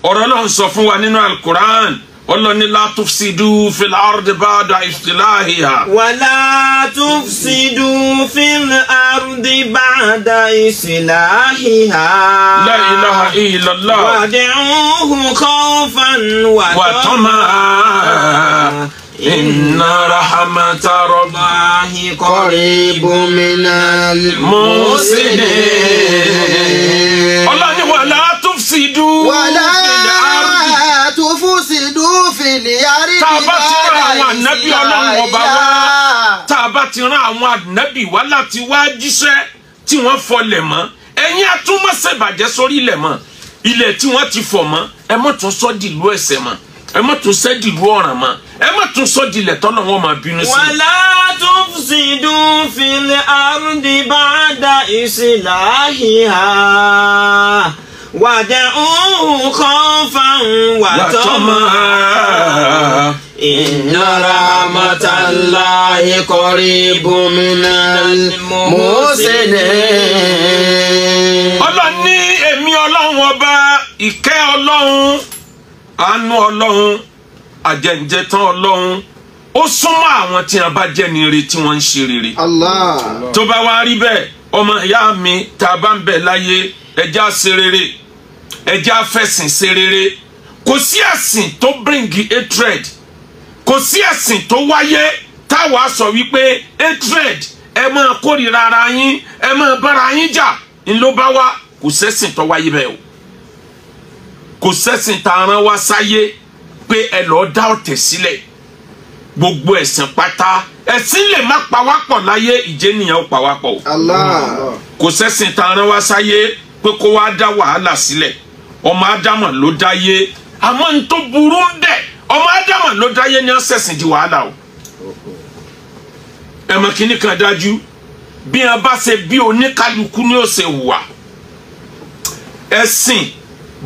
Ọ̀rọ̀ Ọlọ́run sọ fún wa nínú Al-Qur'an, Ọlọ́run ní la tufsidu fil ardi ba'da islahiha. Wala tufsidu fil ardi ba'da islahiha. La ilaha illallah. Wad'uhu khawfan wa tama'a. Inna rahmata rabbahi qaribun minal muhsinin. Ọlọ́run ní wala tufsidu fil ardi. Tufsidu fil ardi. Tá a bá ti rán àwọn ànábì Ọlọ́run ọba wá, tá a bá ti rán àwọn ànábì wá láti wá jíṣẹ́ tí wọ́n fọlẹ̀ mọ́, ẹ̀yin àtúmọ̀ṣẹ̀bàjẹ́ sórí ilẹ̀ mọ́, ilẹ̀ tí wọ́n ti fọ̀ mọ́, ẹ má tún sọ́ dìlú ẹ̀ṣẹ̀ mọ́, ẹ má tún sẹ́ dìlú ọ̀ràn mọ́, ẹ má tún sọ́ dilẹ̀ tọ́nà wọn máa bínú sí. Wala tufsidu fil ardi ba'da islahiha. Wad'uhu khawfan wa tama'a. Inna rahmatallahi qaribun minal muhsinin. Ọlọ́run ní èmi Ọlọ́run ọba, ìkẹ́ Ọlọ́run, àánú Ọlọ́run, àjẹǹjẹtán Ọlọ́run, ó súnmọ́ àwọn tí wọ́n bá jẹ́ ní ire tí wọ́n ń ṣe rere. Allah. Tó bá wá rí bẹ́ẹ̀, ọmọ ìyá mi tá a bá ń bẹ láyé, ẹjẹ́ á ṣe rere, ẹjẹ́ á fẹ̀sìn ṣe rere. Kò sí ẹ̀sìn tó bring hatred, kò sí ẹ̀sìn tó wáyé táwa sọ wípé hatred, ẹ máa kórìíra ara yín, ẹ máa bára yín jà ńlọ bá wá. Kò sẹ́sìn tó wáyé bẹ́ẹ̀ o. Kò sẹ́sìn tá a rán wá sáyé pé ẹ lọ́ọ́ dá ọ̀tẹ̀ sílẹ̀. Gbogbo ẹ̀sìn pátá, ẹ̀sìn lè má pa wá pọ̀ láyé, ìjẹ́nìyàn ó pa wá pọ̀ o. Allah. Kò sẹ́sìn tá a rán wá sáyé pé kó wá dá wàhálà sílẹ̀. Ọmọ Ádámọ̀ ló dáyé, àmọ́ n tó burú ń bẹ̀, ọmọ Ádámọ̀ ló dáyé ní ọ̀sẹ̀sìn di wàhálà o. Ẹ mọ̀ kíní kan dájú, bí wọn bá ṣe bí oníkálukú ní ó ṣe wà. Ẹ̀sìn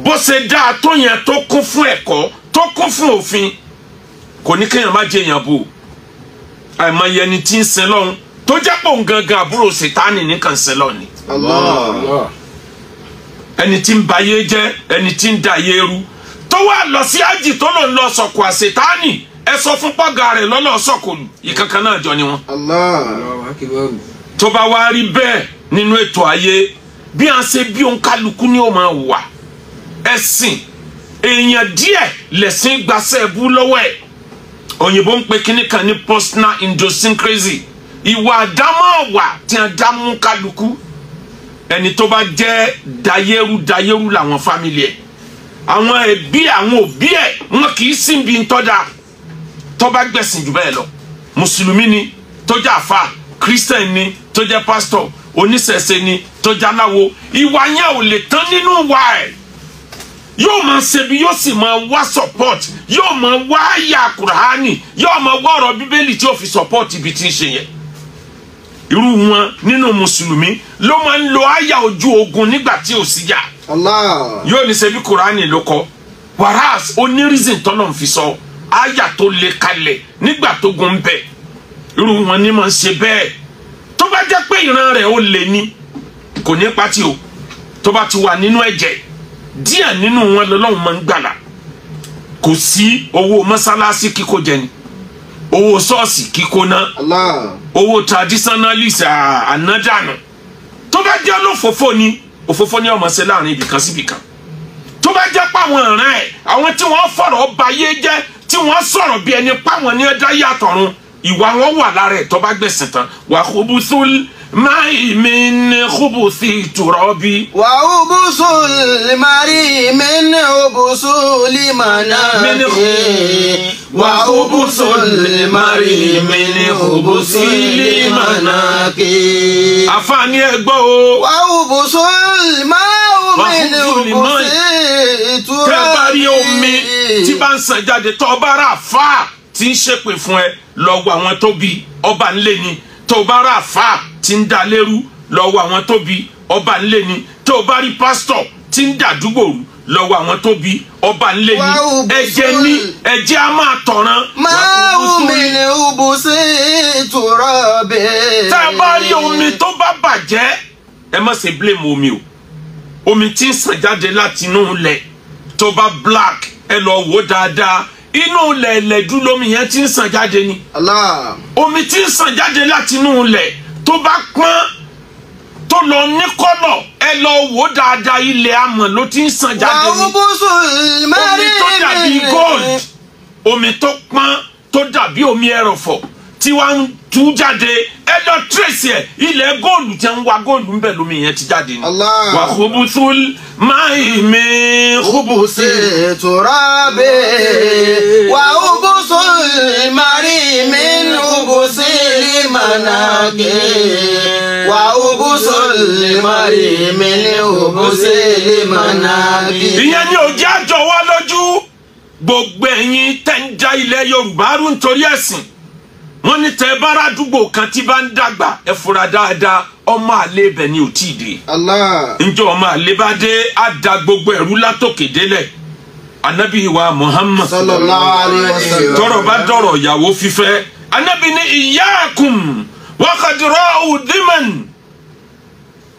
bó ṣe dáa tó yẹn, tó kún fún ẹ̀kọ́, tó kún fún òfin, kò ní kéèyàn má jẹ èèyàn bò. Àìmọye ẹni tí ń sin lọ́hún tó jẹ́ pò ń gangan àbúrò Sátánì nìkan sin lọ́hún ni. Allah. Ẹni tí ń bayé jẹ́, ẹni tí ń da ayé rú, tó wá lọ sí ájì tó lò ń lọ sọ̀kò àṣetánì, ẹ sọ fún pọ́gà rẹ̀ lọ́lọ́ sọ̀kò lù, ìkankan náà jọ ni wọn. Allah. Tó bá wá rí bẹ́ẹ̀ nínú ètò ayé, bí a ṣe bí òǹkálukú ni ó máa wà. Ẹ̀sìn èèyàn díẹ̀ lẹ̀sìn gbaṣẹ́ bú lọ́wọ́ ẹ̀. Òyìnbó ń pe kíní kan ní personal idiosyncrasy, ìwà àdámọ́ wà tí a dá mú kálukú. Ẹni tó bá jẹ́ dayérú dayérú làwọn fámìlì ẹ̀, àwọn ẹbí, àwọn òbí ẹ̀, wọn kì í sìn bí ntọ́da. Tó bá gbẹ̀sìn jù bẹ́ẹ̀ lọ, mùsùlùmí ni tó jẹ́ àfà, kírísítẹ̀n ni tó jẹ́ pásítọ̀, oníṣẹ̀ṣe ni tó jẹ́ aláwo, ìwà yẹn ò lè tán nínú wa ẹ̀. Yóò máa ṣe bí, yóò sì máa wá support, yóò máa wá àyà Kùránì, yóò máa wá ọ̀rọ̀ Bíbélì tí ó fi support ibi tí ń ṣe yẹn. Irú wọn nínú mùsùlùmí ló máa ń lo àyà ojú ogun nígbà tí ò sí jà. Allah. Yóò ní ṣe bí Kùránì ló kọ, whereas ó ní reason tọ́lọ̀ ń fi sọ àyà tó le kalẹ̀ nígbà tó gun bẹ̀. Irú wọn ní máa ń ṣe bẹ́ẹ̀. Tó bá jẹ́ pé ìran rẹ̀ ó lè ní, kò ní pátì o. Tó bá ti wà nínú ẹ̀jẹ̀ díẹ̀ nínú wọn lọ́lọ́run máa ń gbàlà. Kò sí owó mọ́sálásí kíkó jẹ ni, owó ṣọ́ọ̀ṣì kíkó ná, Allah. owó traditionalist ànádànù. Tó bá jẹ́ olófòfó ni, òfófó ni ọmọ ṣe láàrin ibìkan sí ibìkan. Tó bá jẹ́ páwọn ọ̀ràn ẹ̀, àwọn tí wọ́n fọ̀rọ̀ bayé jẹ́, tí wọ́n sọ̀rọ̀ bí ẹni páwọn ní ẹ̀dá yàtọ̀run, ìwà wọn wà lára ẹ̀ tó bá gbẹ̀sìn tán. Wà khubuthul ma'i min khubuthi turabi. Wà khubuthul mari min khubuthil manaki. Wà khubuthul mari min khubuthil manaki. Àfààní ẹ gbọ́ o. Wà khubuthul ma'i min khubuthi turabi. Tẹ́ bá rí omi tí bá ń sàn jáde, tó bá rà fáà tí ń ṣépè fún ẹ, lọ́wọ́ àwọn tó bí ọba ńlé ni. Tó bá rà fáà tí ń da lérú, lọ́wọ́ àwọn tó bí ọba ńlé ni. Tó bá rí pásítọ̀ tí ń dàdúgbò rú, lọ́wọ́ àwọn tó bí ọba ńlé ni. Ẹ̀jẹ̀ ni, ẹ̀jẹ̀ á máa tọ̀ràn. Máa wù mí ní ubusi turabi. Tá a bá rí omi tó bá bàjẹ́, ẹ má ṣe blame omi o. Omi tí ń sàn jáde láti inú ilẹ̀ Tó bá black, ẹ lọ wò dáadáa, inú ilẹ̀ ẹlẹ́dú lómi yẹn ti ń sàn jáde ni. Allah. Omi tí ń sàn jáde láti inú ilẹ̀ tó bá pọ́n tó lọ ní kọ́lọ̀, ẹ lọ wò dáadáa, ilẹ̀ amọ̀ ló ti ń sàn jáde ni. وخبث Omi tó dàbí المرء gold, omi tó pọ́n tó dàbí omi ẹrọ̀fọ̀ tí wàá ń tú jáde, ẹ lọ trace ẹ, ilẹ̀ góòlù tí ń wa góòlù ń bẹ̀ lómi yẹn ti jáde ni. Allah. وخبث الماء من خبث التراب وخبث المرء من خبث المناكب وخبث المرء من خبث المناكب. Ìyẹn ni òjì àjọ wa lójú. Gbogbo ẹ̀yin tẹ́ ń ja ilẹ̀ Yorùbá rú nítorí ẹ̀sìn, wọ́n ní tẹ́ bára àdúgbò kan tí bá ń dàgbà, ẹ fura dáadáa, ọmọ àlè ibẹ̀ ni ò tí ì dé. Allah. Njẹ́ ọmọ àlè bá dé, á da gbogbo ẹ̀rú látòkè délẹ̀. Anabi wa Muhammad sallallahu alayhi wa sallam. Tọ́rọ̀ bá dọ̀rọ̀ ìyàwó fífẹ́, anabi ní iyyakum wa qadra'u diman,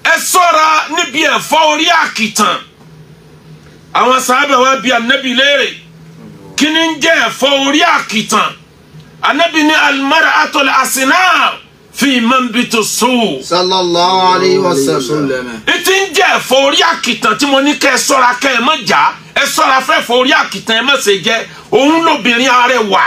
ẹ ṣọ́ra níbi ẹ̀fọ́ orí àkìtàn. Àwọn sàábà wa bi anabi léèrè, kí ni ń jẹ́ ẹ̀fọ́ orí àkìtàn? Anabi ní almar'atul asina fi manbitu su. Sallallahu alayhi wa sallam. Ètí ń jẹ́ ẹ̀fọ́ orí àkìtàn tí mo ní kẹ́ ẹ ṣọ́ra, kẹ́ ẹ má jà, ẹ ṣọ́ra fẹ́ ẹ̀fọ́ orí àkìtàn, ẹ má ṣe jẹ́ òun. Lóbìnrin arẹwà,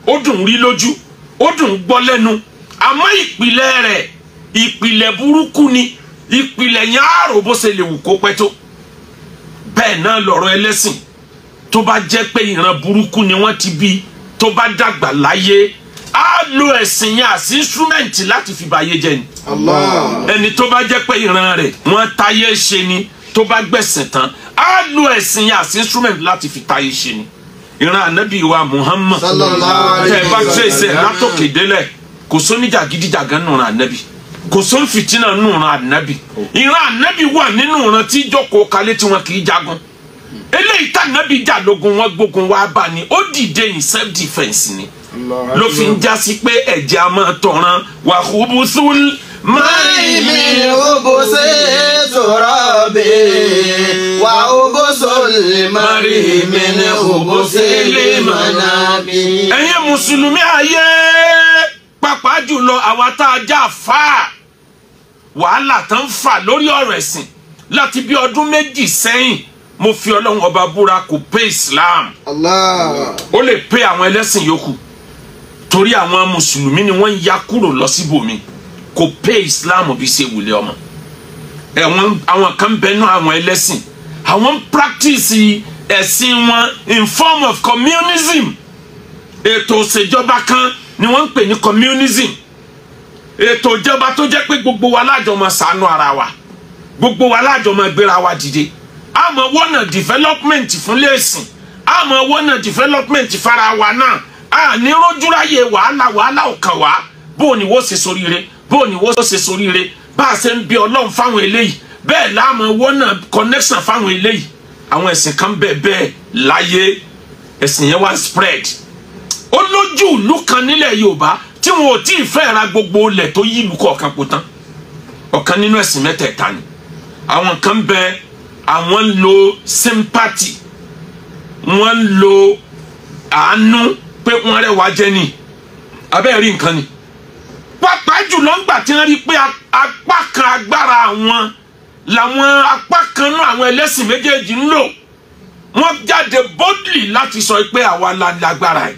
ó dùn rí lójú, ó dùn gbọ́ lẹ́nu, àmọ́ ìpìlẹ̀ rẹ̀, ìpìlẹ̀ burúkú ni. Ìpìlẹ̀ yẹn àrò bó ṣe lè wù kó pẹ́ tó. Bẹ́ẹ̀ náà lọ̀rọ̀ ẹlẹ́sìn, tó bá jẹ́ pé ìran burúkú ni wọ́n ti bí, tó bá dàgbà láyé, á lo ẹ̀sìn yẹn as instrument láti fi báyé jẹ́ ni. Allah. Ẹni tó bá jẹ́ pé ìran rẹ̀ wọ́n táyé ṣe ni, tó bá gbẹ̀sìn tán, á lo ẹ̀sìn yẹn as instrument láti fi táyé ṣe ni. Ìran ànábì wa Muhammad, Sallallahu alayhi tẹ́ ẹ bá wa tẹ̀sẹ̀ sallam. látòkè délẹ̀, kò sóníjàgídíjàgan nù ran ànábì, kò són fìtínà nù ran ànábì. Ìran ànábì wà nínú ìran tí jókòó kalẹ̀ tí wọn kì í jagun. Eléyìí tá ànábì jà lógun, wọn gbógun wá bá ni, ó dìde in self defence ni. Ló fi ń jásí pé ẹ̀jẹ̀ a máa tọ̀ràn. وخبث الماء من خبث التراب وخبث المرء من خبث المناكب. Ẹ̀yin mùsùlùmí ayé, pàápàá jùlọ àwa tá a já fà á, wàhálà tán ń fà lórí ọ̀rọ̀ ẹ̀sìn láti bí ọdún 2 sẹ́yìn, mo fi Ọlọ́run ọba búra, kò pé Islam. Allah. Ó lè pé àwọn ẹlẹ́sìn yòókù, torí àwọn mùsùlùmí ni wọ́n ń ya kúrò lọ síbòmí. Kò pé Islam bí ṣe wùlé ọmọ ẹ̀wọ̀n. Àwọn kan bẹnu àwọn ẹlẹ́sìn, àwọn ń practice ẹ̀sìn wọn in form of communism. Ètò òṣèjọba kan ni wọ́n ń pè ní communism, ètò ìjọba tó jẹ́ pé gbogbo wa lájọ máa ṣàánú ara wa, gbogbo wa lájọ máa gbéra wa dìde, àmọ́ wọ́nà development fún lẹ́sìn, àmọ́ wọ́nà development fara wa náà. A ní rójúráyè wàhálà, wàhálà ò kàn wá. Bó o ní wọ́n ṣe soríire, bó o ní wọ́n ṣe soríire, bá a ṣe ń bí Ọlọ́run fáwọn eléyìí, bẹ́ẹ̀ láàmú wọ́nà connection fáwọn eléyìí. Àwọn ẹ̀sìn kan bẹ́ẹ̀ bẹ́ẹ̀ láyé, ẹ̀sìn yẹn wá spread. Ó lójú ìlú kan nílẹ̀ Yorùbá tí wọn ò tí ì fẹ́ ra gbogbo ilẹ̀ tó yí ìlú kọ̀ọ̀kan kó tán. Ọ̀kan nínú ẹ̀sìn mẹ́tẹ̀ẹ̀ta ni. Àwọn kan bẹ, àwọn ń lo sympathy, wọ́n ń lo àánú pé wọ́n rẹwà jẹ́ ni abẹ́rẹ́ rí nǹkan ni, pàápàá jùlọ ńgbà tí wọ́n rí pé apá kan agbára àwọn làwọn apá kan náà àwọn ẹlẹ́sìn méjèèjì ń lò, wọ́n jáde boldly láti sọ pé àwa la lágbára ẹ̀.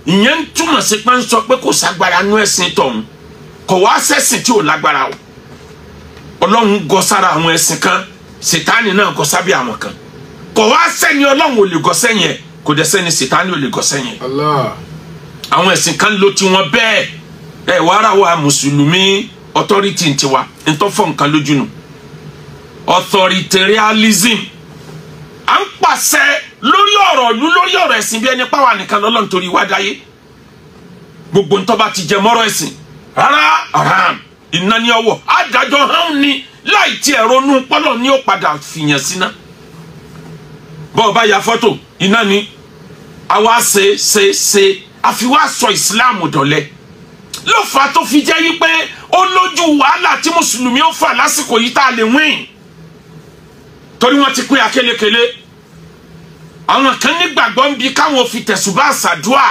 Ìyẹn ń túmọ̀ sí pé ń sọ pé kò ságbára nú ẹ̀sìn tọ̀hún, kò wá sẹ́sìn tí ò lágbára o. Ọlọ́run gọ sára àwọn ẹ̀sìn kan, Sètáni náà gọ sábẹ́ àwọn kan. Kò wá sẹ́ni Ọlọ́run ò lè gọ sẹ́yìn ẹ̀, kò dẹ̀ sẹ́ni Sètáni ò lè gọ sẹ́yìn ẹ̀. Allah. Àwọn ẹ̀sìn kan ló tiwọn bẹ́ẹ̀. Ẹ wàá rà wá mùsùlùmí, authority ń tiwa ntọ́ fọ́ nǹkan lójú nù, authoritarianism. À ń pàṣẹ lórí ọ̀rọ̀ ìlú, lórí ọ̀rọ̀ ẹ̀sìn, bí ẹni pàwọn nìkan lọ́lọ́run torí wá dáyé. Gbogbo ntọ́ bá ti jẹ mọ́rọ̀ ẹ̀sìn, rárá, haram, iná ní ọwọ́ adájọ́ hàn ní láì tiẹ̀ ronú pọ́lọ̀ ní ó padà fìyàn síná. Bọ́ọ̀ bá ya fọ́tò, iná ni. Àwa ṣe ṣe ṣe, àfi wá sọ ìsìláàmù dọ̀lẹ. Ló fà á tó fi jẹ́ wípé ó lójú wàhálà tí mùsùlùmí ó fà lásìkò yìí tá a lè win, torí wọ́n ti pín akélekele. Àwọn kan nígbàgbọ́ ń bi káwọn fi tẹ̀sùbá ṣàdúà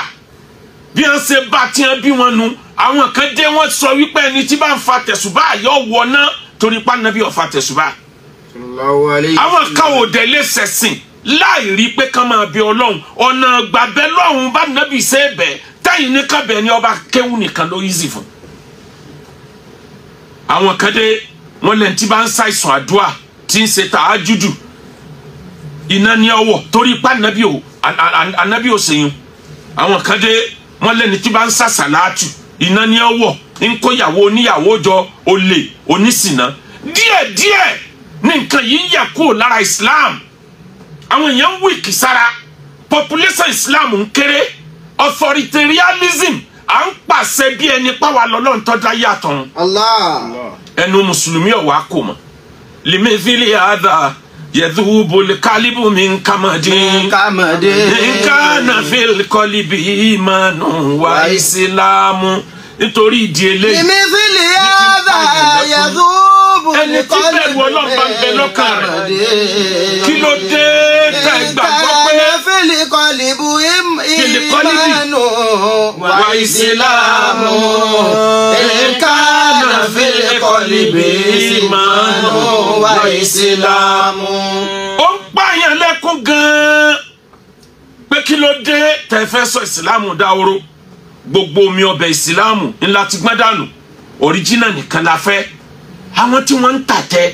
bí wọ́n ṣe bá tí wọ́n bí wọn nu. Àwọn kan dé wọ́n sọ wípé ẹni tí bá ń fa tẹ̀sùbá yọ wọ ná torí pa nàbí ọ̀fà tẹ̀sùbá. Àwọn kan ò dẹ̀ lè ṣẹ̀sìn láì rí pé kán máa bẹ Ọlọ́run. Ọ̀nà gbàbẹ́ lọ́hùn bá nàbí ṣe é bẹ̀ táyìn ní kábẹ̀ ni ọba kéwù nìkan ló yí sí fún. Àwọn kan dé wọ́n lẹ́ni tí bá ń ṣàìsàn àdúà tí ń ṣe tàájúdù iná ní ọwọ́ torí pa ànábì ò ṣèyún. Àwọn kan dé wọ́n lẹ́ni tí bá ń ṣàṣàlátù iná ní ọwọ́ ń kóyàwó oníyàwó jọ olè oníṣìná. Díẹ̀díẹ̀ ní nǹkan yìí ń yà kúrò lára Islam. Àwọn èèyàn ń wíìkì sára, population Islam ń kéré, authoritarianism à ń pàṣẹ bí ẹni páwa lọ́lọ́run tó dá yàtọ̀. Ẹnu mùsùlùmí ọ̀wá kò mọ̀. Limithili hadha yadhubu likalibu min kamadin nkana fil qalibi imanu wa islamu. Nítorí ìdí eléyìí limithili hadha yadhubu ẹni tí bẹ̀rù Ọlọ́run bá ń bẹ lọ́kàn rẹ̀ kí ló dé tẹ́ gbàgbọ́ pé fil qalibi imanu wa islamu nkana fil qalibi imanu wa islamu. Ó ń pààyàn lẹ́kún gan-an pé kí ló dé tẹ́ fẹ́ sọ ìsìlámù dáwóró. Gbogbo omi ọbẹ̀ ìsìlámù ńlá ti gbọ́n dànù, ọ̀ríjínà nìkan la fẹ́. Àwọn tí wọ́n ń tàtẹ́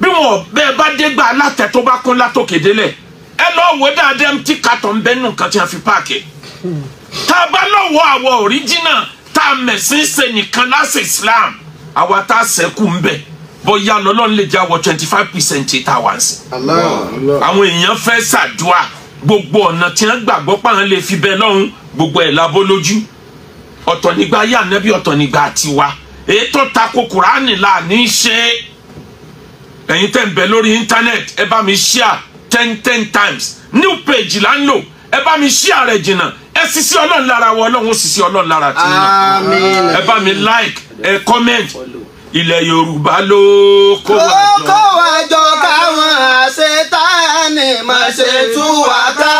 bí wọn bẹ́ẹ̀ bá dé gba alátẹ tó bá kún látòkè délẹ̀ ẹ lọ́ọ́ wò dáadáa tí kàtọ́ ń bẹ́ nù nǹkan tí wọ́n fi páàkì. Tá a bá lọ́wọ́ àwọ̀ ọ̀ríjínà tá a mẹ̀sìn ṣe nìkan láṣẹ Islam àwa tá a sẹ́kù ń bẹ̀ bóyá lọ́lọ́run lè jáwọ́ 25% tá a wà ń sìn. Àwọn èèyàn fẹ́ ṣàdúà gbogbo ọ̀nà tí wọ́n gbàgbọ́ pàrọ̀ lè fi bẹ́ẹ̀ lọ́hùn gbogbo ẹ̀ lábó lójú. Ọ̀tọ̀ nígbà yà nẹ́bí ọ̀tọ̀ nígbà tiwa ètò tako Kùránì là ní í ṣe. Ẹ̀yin tẹ́ ń bẹ lórí íńtánẹ́ẹ̀tì ẹ bá mi share 10 times new page là ń lò ẹ bá mi share rẹ̀ jìnnà ẹ sisi Ọlọ́run lára wọ Ọlọ́run ó sisi Ọlọ́run lára tì náà. Ẹ bá mi like ẹ comment. Ilẹ̀ Yorùbá ló kó wa jọ káwọn àṣetánì má ṣe tú wa ká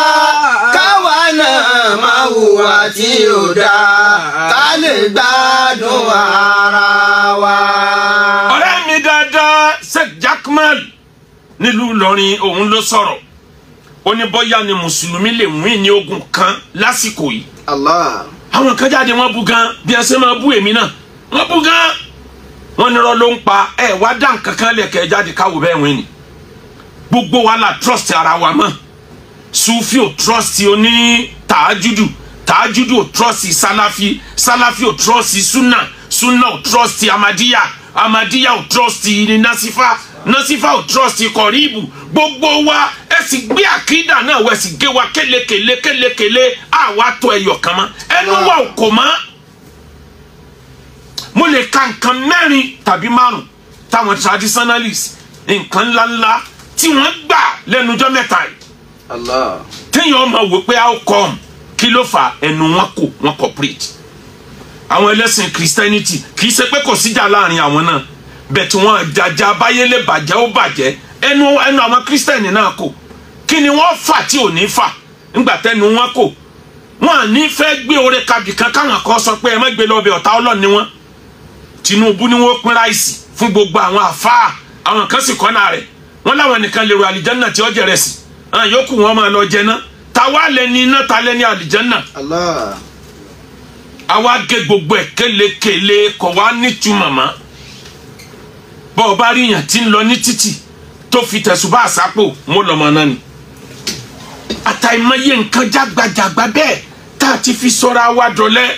káwa náà má hùwà tí ò dáa ká lè gbádùn ara wa. Ọ̀rẹ́ mi dáadáa Sheikh Jackman nílùú Ìlọrin òun ló sọ̀rọ̀ ó ní bóyá ni mùsùlùmí lè wín ní ogun kan lásìkò yìí. Àwọn kan jáde wọ́n bú gan bí ẹ ṣe máa bú èmi náà wọ́n bú gan wọ́n nírọ́ ló ń pa ẹ wá dá nǹkan kan lẹ̀kẹ́ jáde káwọ́ bẹ́ẹ̀ wín ni. Gbogbo wa la trust ara wa mọ́. Sufi ò trust oní tàájúdù, tàájúdù ò trust sálàfí, sálàfí ò trust sunna, sunna ò trust amadiya, amadiya ò trust nasifa, nasifa ò trust kọ̀ríbù. Gbogbo wa ẹ sì gbé àkídà náà wẹ̀ sì gé wa kélekèlé kélekèlé àwa tó ẹyọ kan mọ́ ẹnu wa ò kò mọ́. Mo lè ka nǹkan mẹ́rin tàbí márùn táwọn traditionalists nǹkan ńláńlá tí wọ́n gbà lẹ́nujọ́ mẹ́ta yìí. Téèyàn máa wò pé how come kí ló fà ẹnu wọn kò wọn cooperate. Àwọn ẹlẹ́sìn Christianity kì í ṣe pé kò síjà láàrin àwọn náà bẹ̀tì wọn jàjà báyé lè bàjẹ́ ó bàjẹ́ ẹnu ẹnu àwọn Christian náà kò. Kí ni wọ́n fà tí ò ní fà ńgbà tẹnu wọn kò? Wọn à ní fẹ́ gbé oore kabì kan káwọn kan sọ pé ẹ má gbé lọ́bẹ̀ ọ̀tá Ọlọ́run ni wọ́n. Tinubu ni wọ́n pín ráìsì fún gbogbo àwọn àfáà àwọn kan sì kọ́nà rẹ̀ wọ́n láwọn nìkan lè ro àlìjánà tí ó jẹrẹ sí àwọn yòókù wọn máa lọ jẹ náà. Ta wá lẹni iná ta lẹni àlìjánà. Àwa gé gbogbo ẹ̀ kélekèle kò wá nítumọ̀ mọ́. Bọ́ ọ bá rí yàn tí ń lọ ní títì tó fi tẹ̀sùbá àsápò mo lọ́mọ náà ni. Àtàìmọye nǹkan jágbajàgba bẹ́ẹ̀ tá a ti fi sọ́ra wa dọ̀lẹ́.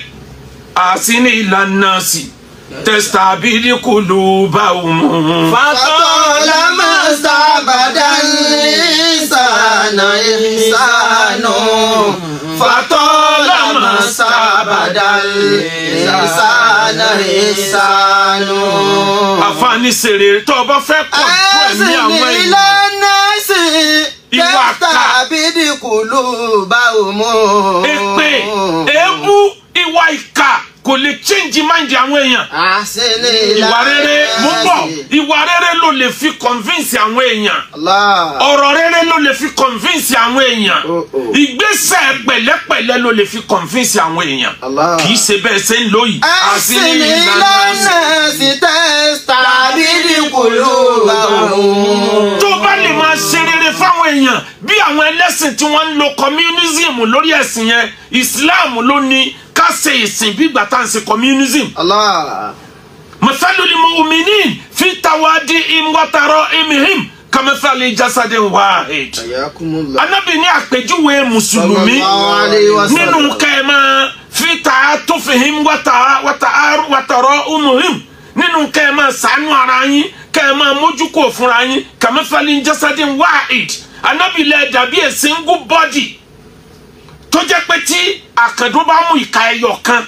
Àsìní ìlànà sí tẹsítàbílì kùlù bá òun. Fatọ́lá máa sábàdà ìsànà ìsànà. Fatọ́lá máa sábàdà ìsànà ìsànà. Àfààní sèrè tó o bá fẹ́ kọ̀ tó ẹ̀mí àwọn èèyàn. Ìlànà sí Ìwà kà. tẹsítàbílì kùlù bá òun. Èpè èébú ìwà ìkà kò kò lè change mind àwọn èèyàn. Ìwà rere mú bọ̀, ìwà rere ló lè fi convince àwọn èèyàn. Ọ̀rọ̀ rere ló lè fi convince àwọn èèyàn. Ìgbésẹ̀ pẹ̀lẹ́pẹ̀lẹ́ ló lè fi convince àwọn èèyàn. Kì í ṣe bẹ́ẹ̀ ṣe ń lò yìí. Àsìní lọ́nà sí tẹ́sítà bídí kùlù bá òun. Tó bá lè máa ṣe rere fáwọn èèyàn bí àwọn ẹlẹ́sìn tí wọ́n ń lo communism lórí ẹ̀sìn yẹn, Islam ló ní ká ṣe ìsìn bí ìgbà tá à ń ṣe communism. Allah. Mathalul mu'minin fi tawadihim wa tara'imihim kamathali jasadin wahid. Ayakumullah. Ànábì ní àpèjúwe mùsùlùmí nínú kẹ́ẹ̀má fi ta'atufihim wa tara'umuhim, nínú kẹ́ẹ̀má ṣàánú ara yín, kẹ́ẹ̀má mójúkò fúnra yín, kamathali jasadin wahid. Ànábì lẹ dàbí a single body tó jẹ́ pé tí àkàndún bá mú ìka ẹyọ kan,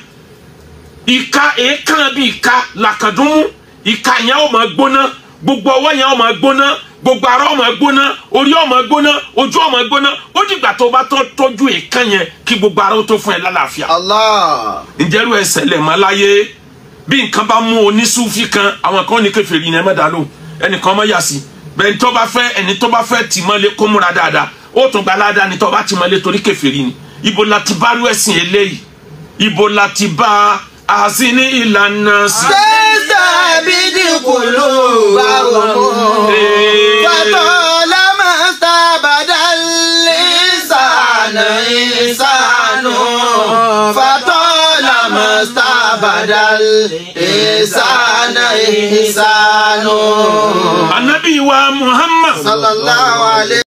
ìka èékánná bí ìka làkàndún mú, ìka yẹn ó máa gbóná, gbogbo ọwọ́ yẹn ó máa gbóná, gbogbo ara ó máa gbóná, orí ó máa gbóná, ojú ó máa gbóná. Ó dìgbà tó bá tó tọ́jú èékán yẹn kí gbogbo ara ó tó fún ẹ lálàáfíà. Allah. Ǹjẹ́ irú ẹ̀ ṣẹlẹ̀ mọ́ láyé? Bí nǹkan bá mú onísúfì kan, àwọn kan ní kèfèrí ni ẹ má dá lóhùn, ẹnìkan má yà sí bẹ́ẹ̀. Tó bá fẹ́ ẹni tó bá fẹ́ tì mọ́lé kó múra dáadáa, ó tún gba aládàá ni tó bá tì mọ́lé torí kèfèrí ni. Ibo la ti bá rú ẹ̀sìn eléyìí? Ibo la ti bá àzíní ìlànà sí? Tẹ́sítà bídí kùlù bá òun. Fatọ́lámà sábàdà lẹ́sànà ìsànù. Fatọ́lámà sábàdà lẹ́sànà ìsànù. Ànábì wa Muhammad Sallallahu alayhi.